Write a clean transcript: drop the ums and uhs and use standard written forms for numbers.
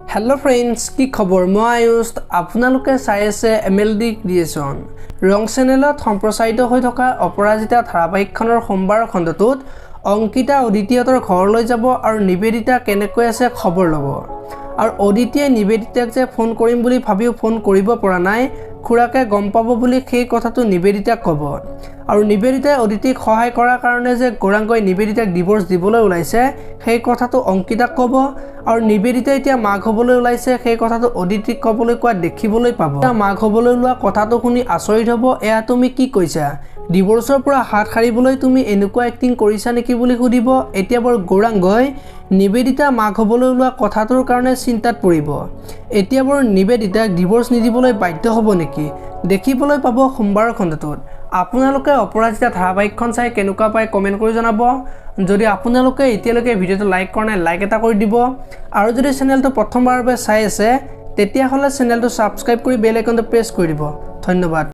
Hello' friends, কি খবৰ? মই আয়ুষ, আপোনালোকে চাই আছে এমএলডি ক্ৰিয়েশ্যন। ৰং চেনেলত সম্প্ৰচাৰিত হৈ থকা অপৰাজিতা ধাৰাবাহিকখনৰ সোমবাৰৰ খণ্ডটোত অংকিতা অদিতিহঁতৰ ঘৰলৈ যাব আৰু নিবেদিতা কেনেকৈ আছে খবৰ ল'ব। আৰু অদিতিয়ে নিবেদিতাক যে ফোন কৰিম বুলি ভাবিও ফোন কৰিব পৰা নাই, খুৰাকে গম পাব বুলি সেই কথাটো নিবেদিতাক ক'ব। আৰু নিবেদিতাই অদিতিক সহায় কৰাৰ কাৰণে যে গৌৰাংগই নিবেদিতাক ডিভ'ৰ্চ দিবলৈ ওলাইছে, সেই কথাটো অংকিতাক ক'ব। আৰু নিবেদিতাই এতিয়া মাক হ'বলৈ ওলাইছে, সেই কথাটো অদিতিক ক'বলৈ কোৱা দেখিবলৈ পাব। মাক হ'বলৈ ওলোৱা কথাটো শুনি আচৰিত হ'ব। এয়া তুমি কি কৈছা? ডিভ'ৰ্চৰ পৰা হাত সাৰিবলৈ তুমি এনেকুৱা এক্টিং কৰিছা নেকি বুলি সুধিব। এতিয়া বাৰু গৌৰাংগই নিবেদিতা মাক হ'বলৈ ওলোৱা কথাটোৰ কাৰণে চিন্তাত পৰিব। এতিয়া বাৰু নিবেদিতাক ডিভ'ৰ্চ নিদিবলৈ বাধ্য হ'ব নেকি, দেখিবলৈ পাব সোমবাৰৰ খণ্ডটোত। আপোনালোকে অপৰাজিতা ধাৰাবাহিকখন চাই কেনেকুৱা পায় কমেণ্ট কৰি জনাব। যদি আপোনালোকে এতিয়ালৈকে ভিডিঅ'টো লাইক কৰা নাই, লাইক এটা কৰি দিব। আৰু যদি চেনেলটো প্ৰথমবাৰৰ বাবে চাই আছে, তেতিয়াহ'লে চেনেলটো ছাবস্ক্ৰাইব কৰি বেল আইকনটো প্ৰেছ কৰি দিব। ধন্যবাদ।